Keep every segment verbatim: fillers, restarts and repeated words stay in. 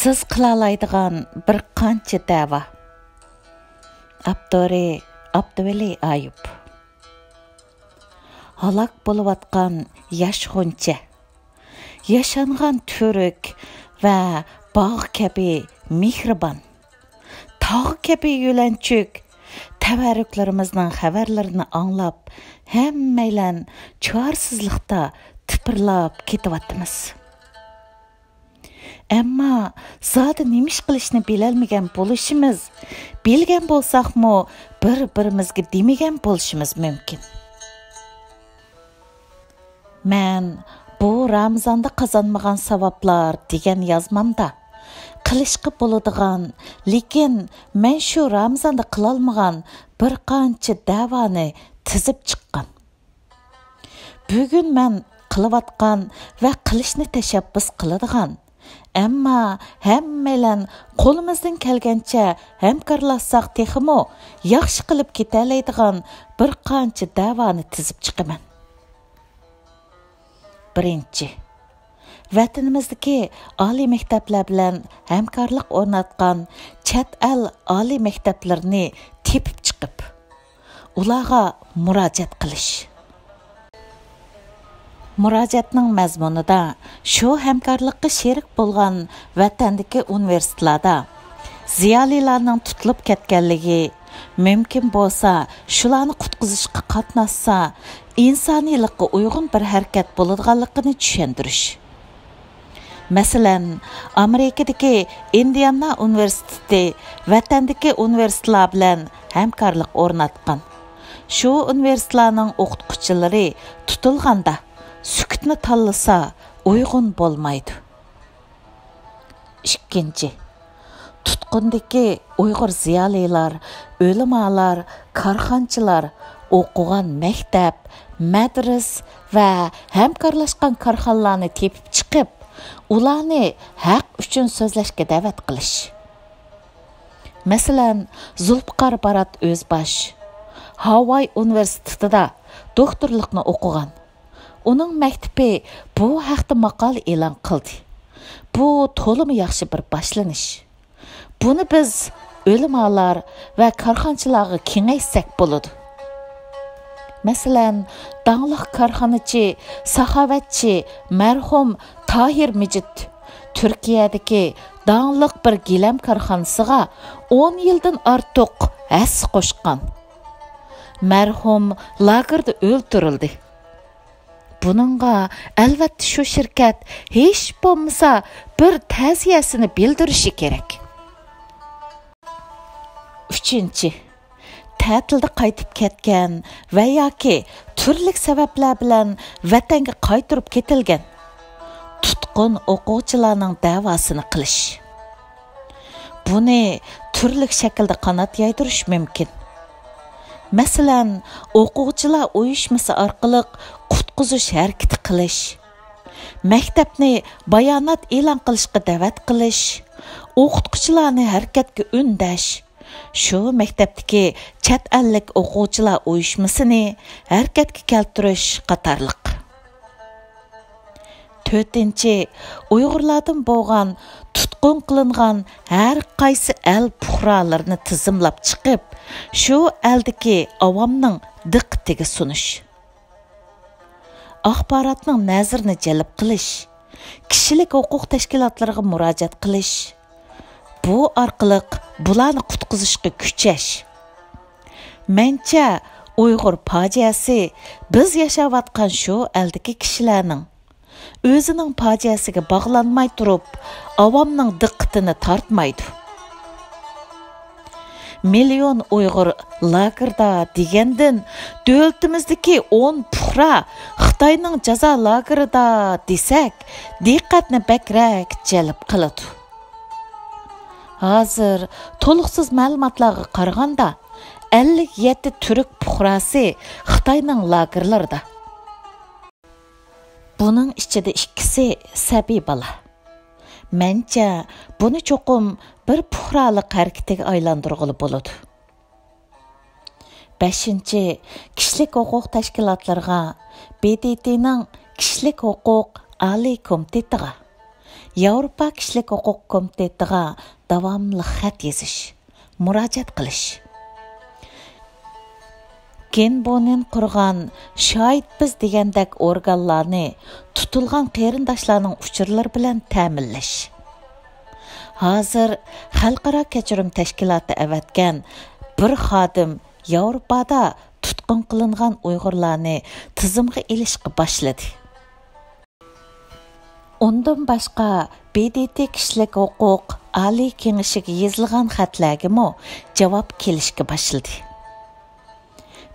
ھەقسىز قىلالايدىغان بىر قانچە دەۋا. ئاپتورى: ئابدۇۋەلى ئايۇپ. ھالاك بولۇۋاتقان ياش غۇنچە، ياشانغان تۈرك ۋە باغ كەبى مېھرىبان، تاغ كەبى يۆلەنچۈك، تەۋەررۈكلىرىمىزنىڭ خەۋەرلىرىنى ئاڭلاپ، ھەممەيلەن چارىسىزلىقتا تىپىرلاپ كېتىۋاتىمىز. ئەمما زادى نېمە ئىش قىلىشنى بىلەلمىگەن بولۇشىمىز، بىلگەن بولساقمۇ، بىر-بىرىمىزگە دېمىگەن بولۇشىمىز مۇمكىن. مەن بۇ رامىزاندا قازانمىغان ساۋابلار دېگەن يازمامدا، قىلىشقا بولىدىغان، لېكىن مەن شۇ رامىزاندا قىلالمىغان بىر قانچە دەۋانى تىزىپ چىققان. بۈگۈن مەن قىلىۋاتقان ۋە قىلىشنى تەشەببۇس قىلىدىغان، ئەمما ھەممەيلەن قولىمىزدىن كەلگەنچە ھەمكارلاشساق تېخىمۇ ياخشى قىلىپ كېتەلەيدىغان بىر قانچە دەۋانى تىزىپ چىقىمەن. بىرىنچى، ۋەتىنىمىزدىكى ئالىي مەكتەپلەر بىلەن ھەمكارلىق ئورناتقان چەت ئەل ئالىي مەكتەپلىرىنى تېپىپ چىقىپ، ئۇلارغا مۇراجىئەت قىلىش. مۇراجىئەتنىڭ مەزمۇنىدا شۇ ھەمكارلىققا شېرىك بولغان ۋەتەندىكى ئۇنىۋېرسىتېتلاردا زىيالىيلارنىڭ تۇتۇلۇپ كەتكەنلىكى، مۇمكىن بولسا شۇلارنى قۇتقۇزۇشقا قاتناشسا، ئىنسانىيلىققا ئۇيغۇن بىر ھەرىكەت بولىدىغانلىقىنى چۈشەندۈرۈش. مەسىلەن، ئامېرىكىدىكى ئىندىئانا ئۇنىۋېرسىتېتى ۋەتەندىكى ئۇنىۋېرسىتېتلار بىلەن ھەمكارلىق ئورناتقان. شۇ ئۇنىۋېرسىتېتلارنىڭ ئوقۇتقۇچىلىرى تۇتۇلغاندا سۈكۈتنى تاللىسا ئۇيغۇن بولمايدۇ. ئىككىنچى، تۇتقۇندىكى ئۇيغۇر زىيالىيلار، ئۆلىمالار، كارخانىچىلار ئوقۇغان مەكتەپ، مەدرىسە ۋە ھەمكارلاشقان كارخانىلارنى تېپىپ چىقىپ، ئۇلارنى ھەق ئۈچۈن سۆزلەشكە دەۋەت قىلىش. مەسىلەن، زۇلپىقار بارات ئۆزباش ھاۋاي ئۇنىۋېرسىتېتىدا دوكتورلۇقنى ئوقۇغان. ئۇنىڭ مەكتىپى بۇ ھەقتە ماقالە ئېلان قىلدى. بۇ تولىمۇ ياخشى بىر باشلىنىش. بۇنى بىز ئۆلىمالار ۋە كارخانىچىلارغا كېڭەيتسەك بولىدۇ. مەسىلەن، داڭلىق كارخانىچى، ساخاۋەتچى مەرھۇم تاھىر مىجىت تۈركىيەدىكى داڭلىق بىر گىلەم كارخانىسىغا ئون يىلدىن ئارتۇق ھەسسە قوشقان. مەرھۇم لاگېردا ئۆلتۈرۈلدى. بۇنىڭغا، ئەلۋەتتە، شۇ شىركەت ھېچ بولمىسا بىر تەزىيەسىنى بىلدۈرۈشى كېرەك. ئۈچىنچى، تەتىلدە قايتىپ كەتكەن ۋە ياكى تۈرلۈك سەۋەبلەر بىلەن ۋەتەنگە قايتۇرۇپ كېتىلگەن تۇتقۇن ئوقۇغۇچىلارنىڭ دەۋاسىنى قىلىش. بۇنى تۈرلۈك شەكىلدە قانات يايدۇرۇش مۇمكىن. مەسىلەن، ئوقۇغۇچىلار ئۇيۇشمىسى ئارقىلىق قۇتقۇزۇش ھەرىكىتى قىلىش، مەكتەپنى بايانات ئېلان قىلىشقا دەۋەت قىلىش، ئوقۇتقۇچىلارنى ھەرىكەتكە ئۈندەش، شۇ مەكتەپتىكى چەت ئەللىك ئوقۇغۇچىلار ئۇيۇشمىسىنى ھەرىكەتكە كەلتۈرۈش قاتارلىق. تۆتىنچى، ئۇيغۇرلاردىن بولغان تۇتقۇن قىلىنغان ھەر قايسى ئەل پۇقرالىرىنى تىزىملاپ چىقىپ، شۇ ئەلدىكى ئاۋامنىڭ دىققىتىگە سۇنۇش. ئاخباراتنىڭ نەزىرىنى جەلپ قىلىش، كىشىلىك ھوقۇق تەشكىلاتلىرىغا مۇراجىئەت قىلىش، بۇ ئارقىلىق بۇلارنى قۇتقۇزۇشقا كۈچەش. مەنچە، ئۇيغۇر پاجىئەسى بىز ياشاۋاتقان شۇ ئەلدىكى كىشىلەرنىڭ ئۆزىنىڭ پاجىئەسىگە باغلانماي تۇرۇپ، ئاۋامنىڭ دىققىتىنى تارتمايدۇ. مىليون ئۇيغۇر لاگېردا دېگەندىن، دۆلىتىمىزدىكى ئون پۇقرا خىتاينىڭ جازا لاگېرىدا دېسەك، دىققەتنى بەكرەك جەلپ قىلىدۇ. ھازىر تولۇقسىز مەلۇماتلارغا قارىغاندا، ئەللىك يەتتە تۈرك پۇقراسى خىتاينىڭ لاگېرلىرىدا. بۇنىڭ ئىچىدە ئىككىسى سەبىي بالا. مەنچە، بۇنى چوقۇم بىر پۇقرالىق ھەرىكىتىگە ئايلاندۇرغىلى بولىدۇ. بەشىنچى، كىشىلىك ھوقۇق تەشكىلاتلىرىغا، ب د ت نىڭ كىشىلىك ھوقۇق ئالىي كومىتېتىغا، ياۋروپا كىشىلىك ھوقۇق كومىتېتىغا داۋاملىق خەت يېزىش، مۇراجىئەت قىلىش. گېن بونېن قۇرغان شاھىت بىز دېگەندەك ئورگانلارنى تۇتۇلغان قېرىنداشلارنىڭ ئۇچۇرلىرى بىلەن تەمىنلەش. ھازىر خەلقئارا كەچۈرۈم تەشكىلاتى ئەۋەتكەن بىر خادىم ياۋروپادا تۇتقۇن قىلىنغان ئۇيغۇرلارنى تىزىمغا ئېلىشقا باشلىدى. ئۇندىن باشقا، ب د ت كىشىلىك ھوقۇق ئالىي كېڭىشىگە يېزىلغان خەتلەرگىمۇ جاۋاب كېلىشكە باشلىدى.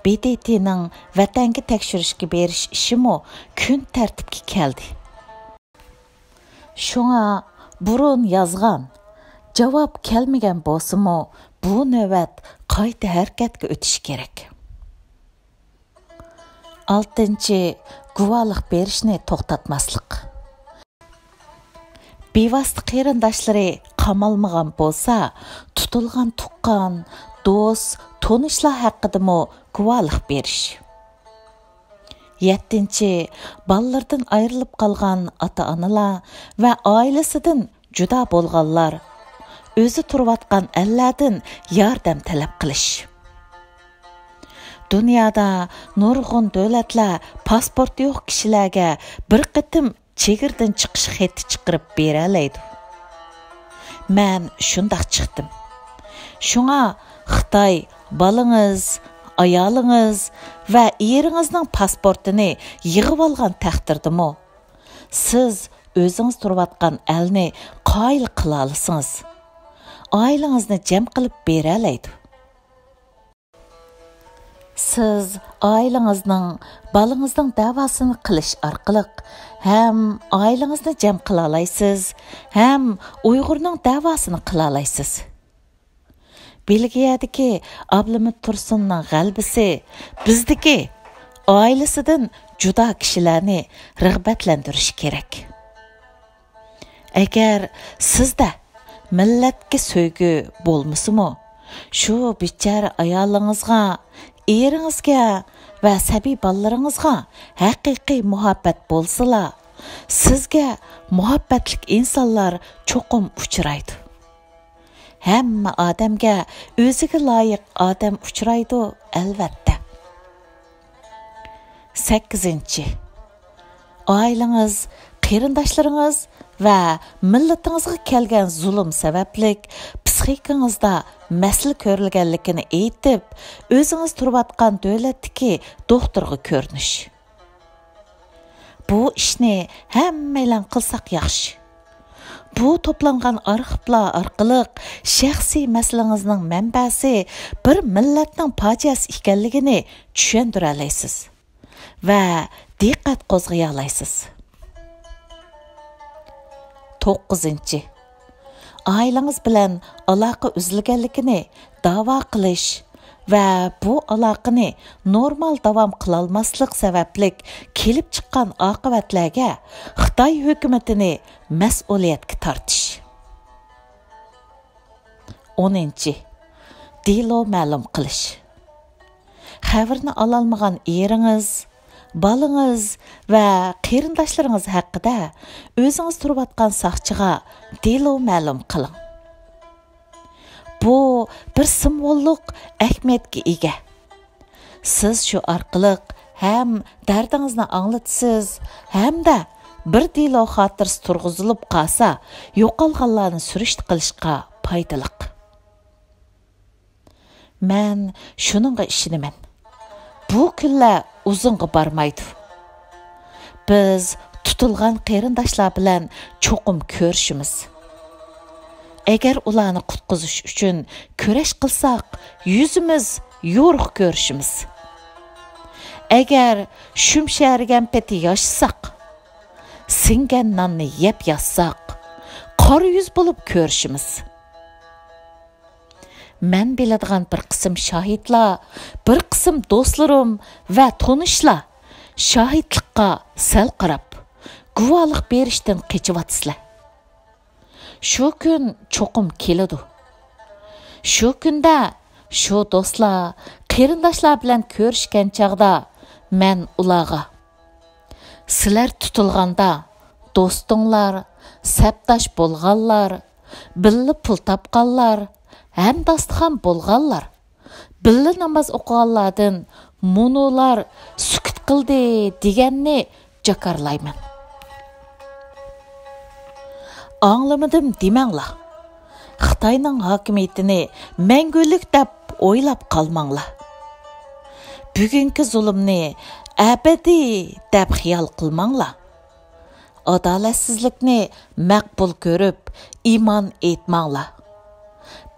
ب د ت نىڭ ۋەتەنگە تەكشۈرۈشكە بېرىش ئىشىمۇ كۈن تەرتىپكە كەلدى. شۇڭا بۇرۇن يازغان، جاۋاب كەلمىگەن بولسىمۇ، بۇ نۆۋەت قايتا ھەرىكەتكە ئۆتۈشى كېرەك. ئالتىنچى، گۇۋاھلىق بېرىشنى توختاتماسلىق. بىۋاسىتە قېرىنداشلىرى قامالمىغان بولسا، تۇتۇلغان تۇغقان، دوست، تونۇشلار ھەققىدىمۇ گۇۋاھلىق بېرىش. يەتتىنچى، بالىلىرىدىن ئايرىلىپ قالغان ئاتا-ئانىلار ۋە ئائىلىسىدىن جۇدا بولغانلار، ئۆزى تۇرۇۋاتقان ئەللەردىن ياردەم تەلەپ قىلىش. دۇنيادا نۇرغۇن دۆلەتلەر پاسپورتى يوق كىشىلەرگە بىر قېتىم چېگرىدىن چىقىش خېتى چىقىرىپ بېرەلەيدۇ. مەن شۇنداق چىقتىم. شۇڭا خىتاي بالىڭىز، ئايالىڭىز ۋە ئېرىڭىزنىڭ پاسپورتىنى يىغىۋالغان تەقدىردىمۇ، سىز ئۆزىڭىز تۇرۇۋاتقان ئەلنى قايىل قىلالىسىڭىز، ئائىلىڭىزنى جەم قىلىپ بېرەلەيدۇ. سىز ئائىلىڭىزنىڭ، بالىڭىزنىڭ دەۋاسىنى قىلىش ئارقىلىق ھەم ئائىلىڭىزنى جەم قىلالايسىز، ھەم ئۇيغۇرنىڭ دەۋاسىنى قىلالايسىز. بېلگىيەدىكى ئابلىمىت تۇرسۇننىڭ غەلىبىسى بىزدىكى ئائىلىسىدىن جۇدا كىشىلەرنى رىغبەتلەندۈرۈشى كېرەك. ئەگەر سىزدە مىللەتكە سۆيگۈ بولمىسىمۇ، شۇ بىچارە ئايالىڭىزغا، ئېرىڭىزگە ۋە سەبىي بالىلىرىڭىزغا ھەقىقىي مۇھەببەت بولسىلا، سىزگە مۇھەببەتلىك ئىنسانلار چوقۇم ئۇچرايدۇ. ھەممە ئادەمگە ئۆزىگە لايىق ئادەم ئۇچرايدۇ، ئەلۋەتتە. سەككىزىنچى، ئائىلىڭىز، قېرىنداشلىرىڭىز ۋە مىللىتىڭىزغا كەلگەن زۇلۇم سەۋەبلىك پىسخىكىڭىزدا مەسىلە كۆرۈلگەنلىكىنى ئېيتىپ، ئۆزىڭىز تۇرۇۋاتقان دۆلەتتىكى دوختۇرغا كۆرۈنۈش. بۇ ئىشنى ھەممەيلەن قىلساق ياخشى. بۇ توپلانغان ئارخىپلار ئارقىلىق شەخسىي مەسىلىڭىزنىڭ مەنبەسى بىر مىللەتنىڭ پاجىئەسى ئىكەنلىكىنى چۈشەندۈرەلەيسىز ۋە دىققەت قوزغىيالايسىز. توققۇزىنچى، ئائىلىڭىز بىلەن ئالاقە ئۈزۈلگەنلىكىنى داۋا قىلىش ۋە بۇ ئالاقىنى نورمال داۋام قىلالماسلىق سەۋەبلىك كېلىپ چىققان ئاقىۋەتلەرگە خىتاي ھۆكۈمىتىنى مەسئۇلىيەتكە تارتىش. ئونىنچى، دېلو مەلۇم قىلىش. خەۋىرىنى ئالالمىغان ئېرىڭىز، بالىڭىز ۋە قېرىنداشلىرىڭىز ھەققىدە ئۆزىڭىز تۇرۇۋاتقان ساقچىغا دېلو مەلۇم قىلىڭ. بۇ بىر سىمۋوللۇق ئەھمىيەتكە ئىگە. سىز شۇ ئارقىلىق ھەم دەردىڭىزنى ئاڭلىتىسىز، ھەمدە بىر دېلو خاتىرىسى تۇرغۇزۇلۇپ قالسا، يوقالغانلارنى سۈرۈشتە قىلىشقا پايدىلىق. مەن شۇنىڭغا ئىشىنىمەن. بۇ كۈنلەر ئۇزۇنغا بارمايدۇ. بىز تۇتۇلغان قېرىنداشلار بىلەن چوقۇم كۆرۈشىمىز. ئەگەر ئۇلارنى قۇتقۇزۇش ئۈچۈن كۈرەش قىلساق، يۈزىمىز يورۇق كۆرۈشىمىز. ئەگەر شۈمشەرىگەن پېتى ياشىساق، سىڭگەن ناننى يەپ ياتساق، قارا يۈز بولۇپ كۆرۈشىمىز. مەن بىلىدىغان بىر قىسىم شاھىتلار، بىر قىسىم دوستلىرىم ۋە تونۇشلار شاھىتلىققا سەل قاراپ، گۇۋاھلىق بېرىشتىن قېچىۋاتىسىلەر. شۇ كۈن چوقۇم كېلىدۇ. شۇ كۈندە شۇ دوستلار، قېرىنداشلار بىلەن كۆرۈشكەن چاغدا مەن ئۇلارغا، سىلەر تۇتۇلغاندا دوستۇڭلار، سەپداش بولغانلار، بىللە پۇل تاپقانلار ھەم داستىخان بولغانلار، بىللە ناماز ئوقۇغانلاردىن مۇنۇلار سۈكۈت قىلدى دېگەننى جاكارلايمەن. ئاڭلىمىدىم دېمەڭلار. خىتاينىڭ ھاكىمىيىتىنى مەڭگۈلۈك دەپ ئويلاپ قالماڭلار. بۈگۈنكى زۇلۇمنى ئەبەدىي دەپ خىيال قىلماڭلار. ئادالەتسىزلىكنى مەقبۇل كۆرۈپ، ئىمان ئېيتماڭلار.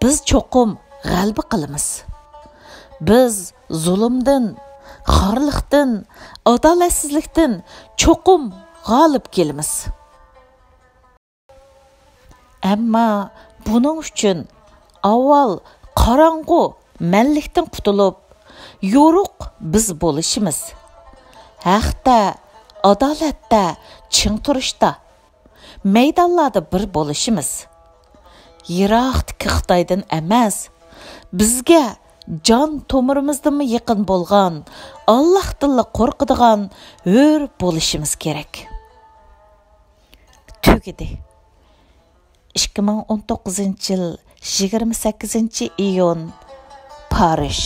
بىز چوقۇم غەلىبە قىلىمىز. بىز زۇلۇمدىن، خارلىقتىن، ئادالەتسىزلىكتىن چوقۇم غالىب كېلىمىز. ئەمما بۇنىڭ ئۈچۈن ئاۋۋال قاراڭغۇ مەنلىكتىن قۇتۇلۇپ، يورۇق بىز بولۇشىمىز. ھەقتە، ئادالەتتە چىڭ تۇرۇشتا، مەيدانلاردا بىر بولۇشىمىز. يىراقتىكى خىتايدىن ئەمەس، بىزگە جان تومۇرىمىزدىنمۇ يېقىن بولغان، ئاللاھتىنلا قورقىدىغان ھۆر بولۇشىمىز كېرەك. تۈگىدى. ئىككى مىڭ ئون توققۇزىنچى يىل يىگىرمە سەككىزىنچى ئىيۇن، پارىژ.